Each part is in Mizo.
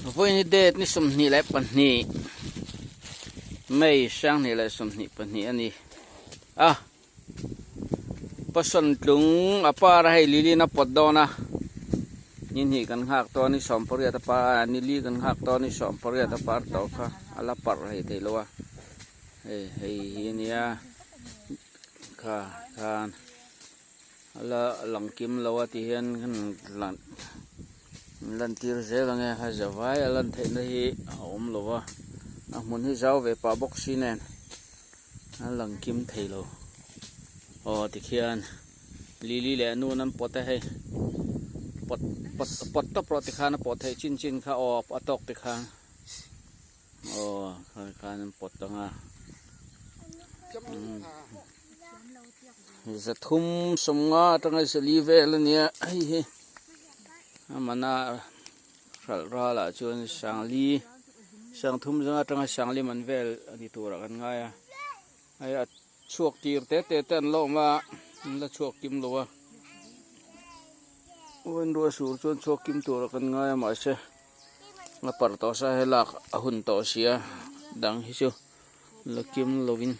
Vawiin hi date ni 22 May 2022 a ni a, Passion tlung a par a hei liliin a pawt dawn a, ni hnih kan nghak tawh a ni 18 a par a, ni li kan nghak tawh a ni 18 a par tawh kha a la parh rei thei lo a, hei hei hi a nia kha khan. A la lang kim lo a ti hian kan lan tir zel ang e a zavai a lan theihna hi a awm lo a a hmun hi zau ve pah bawk si nen a lang kim thei lo aw tikhian lili leh a nun an pawt a hei pawt pawt pawt tawp rawh tikhan a pawh theih chin chin kha aw a tawk tikhan aw khan an pawt ang a. 350 atanga 400 vel a nia hei hi a mana hralh ralah chuan sangli sangthum zanga atanga sangli man vel a ni turah kan ngai a hei a chhuak tir te te te an la awm a an la chhuak kim lo a ruah sur chuan chhuak kim turah kan ngai a mahse a parh tawh sa he lak a hun tawh sia dang hi chu la kim lovin.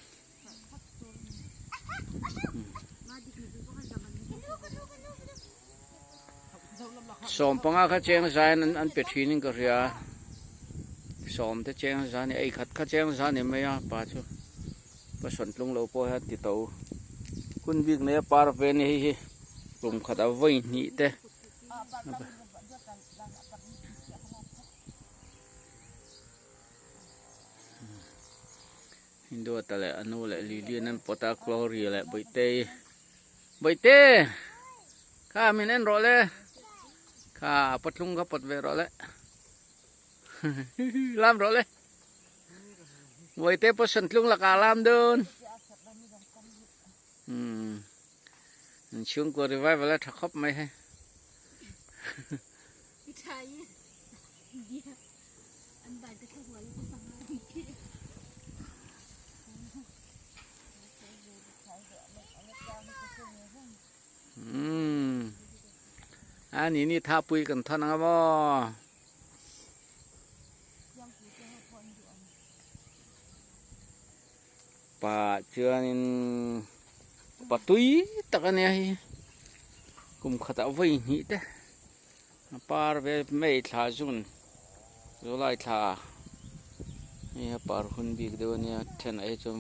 15 kha cheng zain an an pe thin in ka hria sawm te cheng za ni ei khat kha cheng za ni mai a pa chu pa sawn tlung lo pawh hian ti to hun bik nei a par ve ni hei hi kum khat a vawi hnih te. Duata leh a nu leh Lilian an pawt a Glory leh Bawihtei Bawihte kha min en rawh le kha a patlung kha pawt ve rawh le lam rawh le Bawihte pawh sawntlung lakah a lam dawn umm inchhungkua revival a tha khawp mai hei. Umm a ni ni tha pui kan thawn anga maw pa chuanin pa tui tak a nia hei kum khatah vawi hnih te. A par ve mai thla zun July thla hei a par hun bik deuh ania then ah hi chuan.